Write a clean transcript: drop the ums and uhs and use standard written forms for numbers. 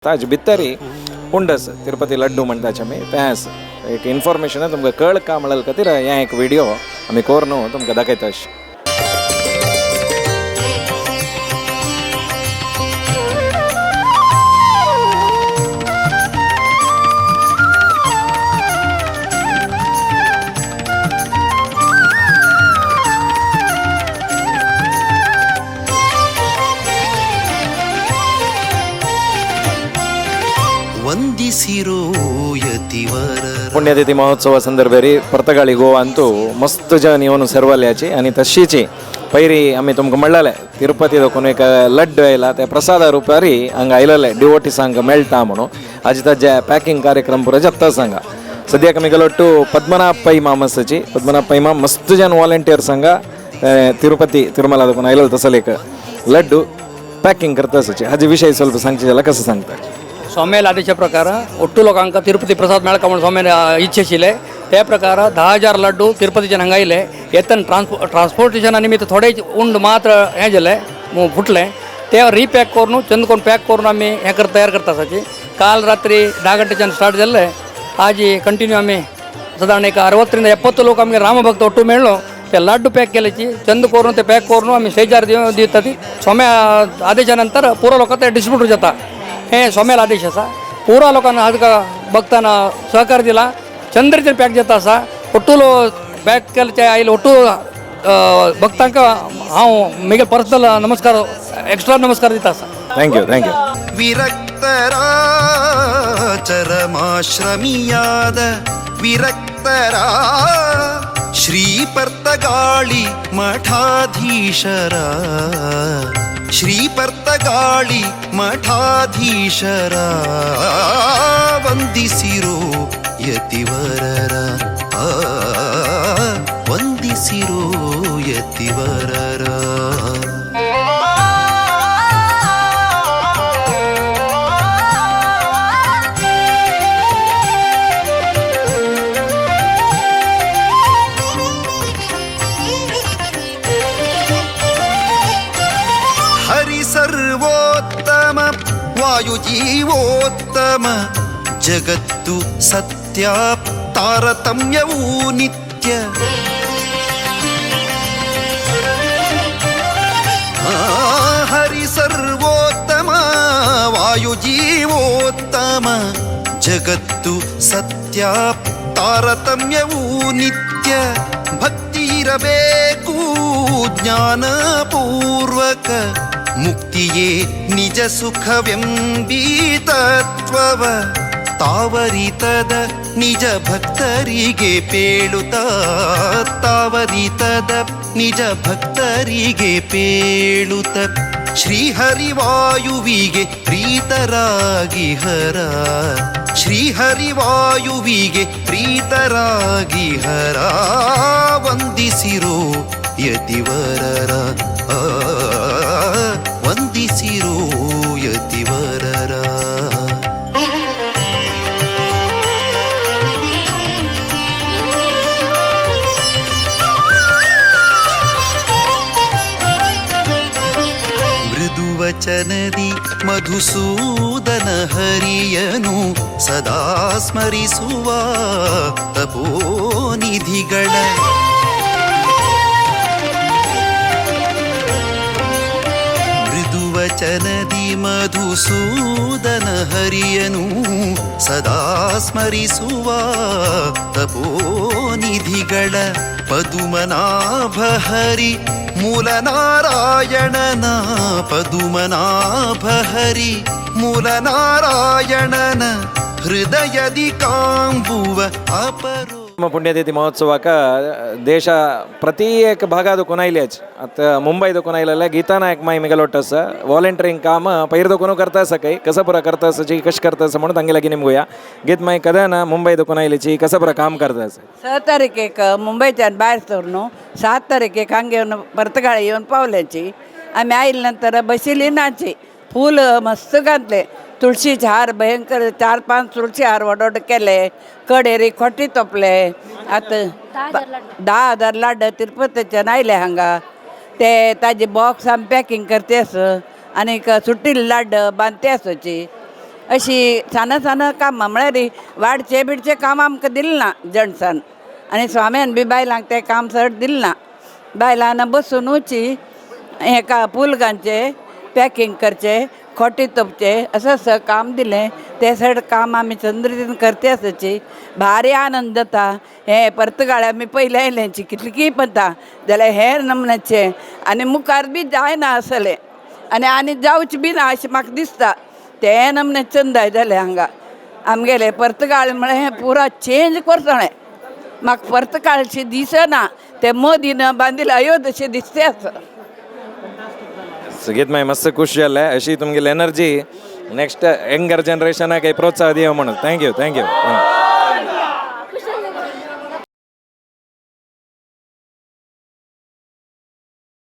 ताजे भितरी उंड आसा तिरुपती लड्डू म्हणटाचे आमी तें आसा. एक इन्फॉर्मेशन तुमकां कळ का म्हणल खातीर हें एक व्हिडियो आमी करून तुमकां दाखयता अशें. ವಂದಿಸಿರೋ ಯತಿವರರ. पुण्यतिथी महोत्सवा संदर्भारी पर्तगाळी गोवा अंतू मस्त जन येवन सर्वल्याची आनी तशीची पयरी आमी तुमकां म्हणलेलें तिरुपती दोकून एक लड्डू आयला ते प्रसादा रुपारी हांगा आयलेले डिवोटीसांक मेळटा म्हणून. आज ताजे पॅकिंग कार्यक्रम पुरो जाता सांगा. सद्याक आमी गेलो टू पद्मनाभ पै मामसाची. पद्मनाभ पै माम मस्त जन वॉलंटियर्स हांगा तिरुपती तिरुमला दोकून आयलेलो तसले एक लड्डू पॅकिंग करता आसाची. हाजे विशय ಸ್ವಲ್ಪ सांगचे जाल्यार कसं सांगता? ಸೊಮ್ಮೇಲೆ ಆದೇಶ ಪ್ರಕಾರ ಒಟ್ಟು ಲೋಕಾಂಕ ತಿರುಪತಿ ಪ್ರಸಾದ ಮೇಳಕ म्हणून ಸೊಮ್ಮೇಲೆ ಇಚ್ಛೆ आशिल्ले त्या प्रकार 10,000 लड्डू तिरुपतीच्यान हांगा आयले. येतना ट्रान्सपोर्टेशना निमित्त थोडे उंड मात्र हें जालें फुटलें ते रिपॅक करून चंद करून पॅक करून आमी हें कर तयार करता आसाची. काल रात्री 10 ಗಂಟೆच्यान ಸ್ಟಾರ್ಟ್ जाल्ले आजी कंटिन्यू आमी सादारण एक 60ರಿಂದ 70 लोक आमगे रामभक्त ಒಟ್ಟು मेळ्ळो ते लाड्डू पॅक केल्याची चंद करून ते पॅक करून आमी स्टेजार दिता ती सोम्या आदेशा नंतर पुरो लोकां ते डिस्ट्रिब्यूट जाता. हे सोम्याला आदेश आसा. पुरा लोकांना आज भक्तांना सहकार दिला. चंद रितीन पॅक जाता आसा. ಒಟ್ಟು पॅक केले ते आयले ಒಟ್ಟು भक्तांक हांव म्हगे पर्सनल नमस्कार एक्स्ट्रा नमस्कार दिता आसा. Thank you thank you. ವಿರಕ್ತರ ಚರಮಾಶ್ರಮಿಯಾದ ವಿರಕ್ತರ Shri ಪರ್ತಗಾಳಿ ಮಠಾಧೀಶರ, Shri ಪರ್ತಗಾಳಿ ಮಠಾಧೀಶರ ವಂದಿಸಿರೋ ಯತಿವರರ, ಆ, ವಂದಿಸಿರೋ ಯತಿವರರ. ಹರಿ ಸರ್ವೋತ್ತಮ ವಾಯುಜೀವೋತ್ತಮ ಜಗತ್ತು ಸತ್ಯ ತಾರತಮ್ಯವೂ ನಿತ್ಯ. ಆ, ಹರಿ ಸರ್ವೋತ್ತಮ ವಾಯುಜೀವೋತ್ತಮ ಜಗತ್ತು ಸತ್ಯ ತಾರತಮ್ಯವೂ ನಿತ್ಯ. ಭಕ್ತಿ ಇರಬೇಕು ಜ್ಞಾನಪೂರ್ವಕ ಮುಕ್ತಿಯೇ ನಿಜ ಸುಖವೆಂಬೀ ತತ್ವವ ತಾವರಿತದ ನಿಜ ಭಕ್ತರಿಗೆ ಪೇಳುತ್ತ, ತಾವರಿತದ ನಿಜ ಭಕ್ತರಿಗೆ ಪೇಳುತ್ತ ಶ್ರೀಹರಿವಾಯುವಿಗೆ ಪ್ರೀತರಾಗಿ ಹರ, ಶ್ರೀಹರಿವಾಯುವಿಗೆ ಪ್ರೀತರಾಗಿ ಹರ ವಂದಿಸಿರೋ ಯತಿವರರ, ಆ, ವಂದಿಸಿರೋ ಯತಿವರರ. ಮೃದುವಚನದಿ ಮಧುಸೂದನ ಹರಿಯನು ಸದಾ ಸ್ಮರಿಸುವ ತಪೋನಿಧಿಗಳ, ಮೃದುವಚನದಿ ಮಧುಸೂದನ ಹರಿಯನು ಸದಾ ಸ್ಮರಿಸುವ ತಪೋನಿಧಿಗಳ ಪದುಮನಾಭ ಹರಿ ಮೂಲನಾರಾಯಣನ, ಪದುಮನಾಭ ಹರಿ ಮೂಲನಾರಾಯಣನ ಹೃದಯದಿ ಕಾಂಬುವ ಅಪರೋ. ನಮ್ಮ ಪುಣ್ಯತಿಥಿ ಮಹೋತ್ಸವಕ್ಕೆ ದೇಶ ಪ್ರತಿ एक भागा कोण आयल्याच. आतां मुंबय दोकून आयलेले गीता नायक माय मिगेलो आसा वॉलंटियरींग काम पैर दोकून करता आसा काही कसं पुरा करता आसा जी कशें करता आसा म्हणून तांगे लागीं निमगुया. गीत माय कदा ना मुंबय दोकून आयल्याची कसं पुरा काम करता आसा? 6 तारखेक मुंबयच्यान भायर सरून 7 तारखेक हांगा येवन पर्तगाळी येवन पावल्याची. आमी आयले नंतर बशिली नाची फूल मस्त घातले, तुळशीचे हार भयंकर 4-5 तुळशी हार व्हड व्हड केले, कडेरी खोटी तोपले. आतां 10,000 लाड्ड तिरुपतीच्यान आयले हांगा ते ताजे बॉक्स आमी पॅकिंग करते आस आनीक सुटिल्ले लाड्ड बांदते आसची. अशी सान सान कामां म्हळ्यार वाडचें बिडचें काम आमकां दिलें ना जणसान आनी स्वाम्यान बी बायलांक तें काम चड दिलें ना. बायलां बसुनूची हें का फूल घालचें, पॅकींग करचें, खोटी तोपचें असं असं काम दिलें. तें सगळें काम आमी चंद्रदीन करते आसाची भारी आनंद जाता. हें पर्तगाळे आमी पयलें आयल्यांची कितली पता जाल्यार हें नमनाचें आनी मुखार बी जायना आसलें आनी आनी जावचें बी ना अशें म्हाका दिसता. तें नमने चंदाय जालें हांगा आमगेलें पर्तगाळ म्हळ्यार हें पुरा चेंज करतलें. म्हाका पर्तगाळशें दिसना तें मोदीन बांदिल्लें अयोध्येशें दिसतें आसा. सगळीत मागीर मस्त खुश जालें. अशी तुमगेली एनर्जी नेक्स्ट यंगर जनरेशनाक प्रोत्साह दिया म्हणून. Thank you, thank you.